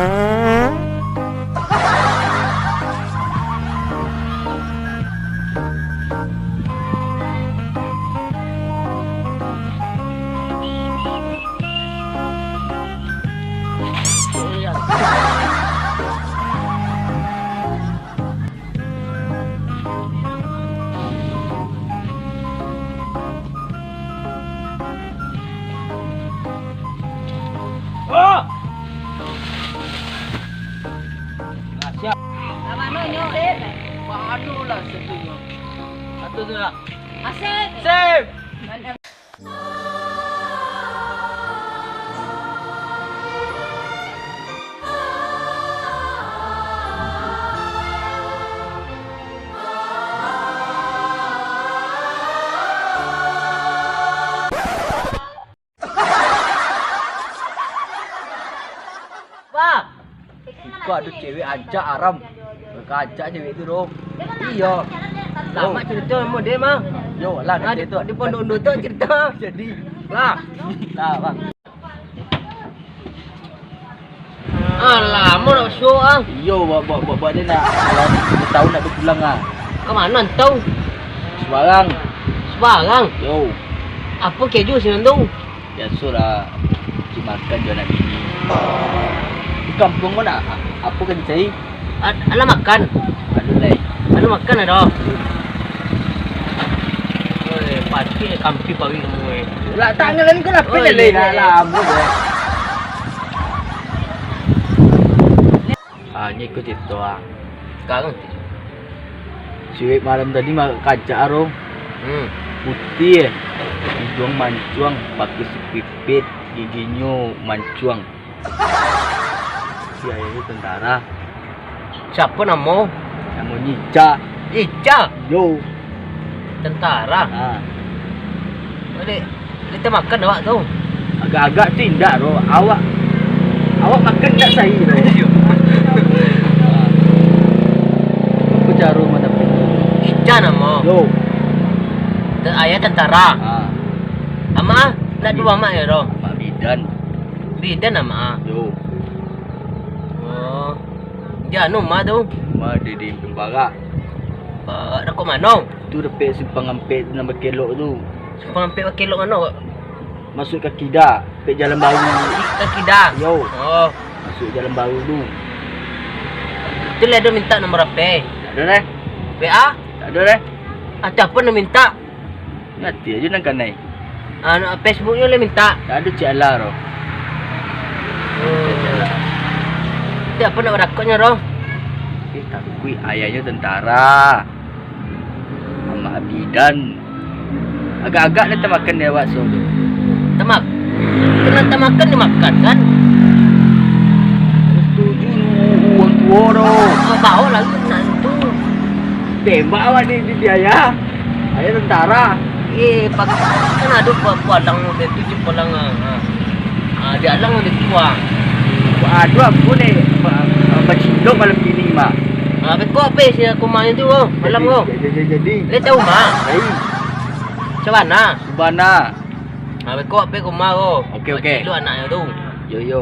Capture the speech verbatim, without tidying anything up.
Ka mano nyo, Dek? Pado lah situ nyo. Satu sudah. Asik. Sip. Wah, iko ado cewek ancak aram. Ka ancak cewek tu doh. Iyo. Lamo carito namo dia mah. Yo lah, ah, nanti di, tu. Di pondok-pondok tu carito. Jadi. Lah. Lah, bang. Ah, lamo nak masuk ah. Iyo, buat buat buat buat dia nak. Alah, dua tahun nak bapulang ah. Ka mano antau? Sebarang. Sebarang. Yo. Apo kejo sinan tu? Biasolah, cari makan jo anak bini. Di kampuang ko nak, apo ka dicari? Ad-, alah makan. Ado lai. Alah makan ado. Oi, pati kampi pari kamu, eh. Lah, tangan ko lah, oi, lai, iyo, lah, iyo. Lah, ampun, eh. Ah, nyo iko carito ah. Sekarang cewek malam tadi ma-, ka ancak aro. Hmm. Putiah, eh. Iduang mancuang, pakai sepipit, giginyo mancuang. Si ayah tu tentara. Siapo namo? Namonyo Ica. Ica? Yo. Tentara? Ha. Dek, dek tamakan awak tu? Agak-agak tu indak doh. Awak, awak makan indak sahi doh. Iyo. Apo caro mandapek tu? Ica namo? Yo. Te-, ayah tentara? Ha. Amak ah? Ndak duo amak yo doh? Amak bidan. Bidan amak ah? Yo. Oh. Di anu rumah tu? Rumah di, di Pembarak. Pembarak dakek mano? Tu dapek simpang ampek nan bakelok tu. Simpang ampek bakelok mano kok? Masuak ka kida, dapek jalan baru. Ka kida? Yo. Oh. Masuak jalan baru tu. Tu lah ado mintak nomor H P? Tak ado doh. W A? Tak ado doh. Atau apo nak mintak? Ngerti ajo nan kanai. Anu, Facebooknyo lai mintak? Tak ado, cek alah ro. Oh. Tapi apo nak badakeknyo ro? Eh, takuik ayahnyo tentara. Amak bidan. Agak-agak lah tamakan di awak so tu. Tamak-, kena tamakan dimakan kan? Setuju urang tuo ro. Ah, bawo lah nak tu. Tembak awak di, di, di ayah. Ayah tentara. Eh, pak-, kan ado pa-, palang model tu, cek palang, ah, ah. Ah, di alang model tu, ah. Waduh, ampun, eh. Ba-, ba-, bacindok malam kini, Mak. Ah, beko apo isi kumahnyo tu, oh, malam ko? Jadi, jadi, jadi. Lai tahu, Mak? Lai. Sabana? Sabana. Ah, beko apo kumah ko? Oke, oke. Bacindok anaknyo tu. Yo, yo.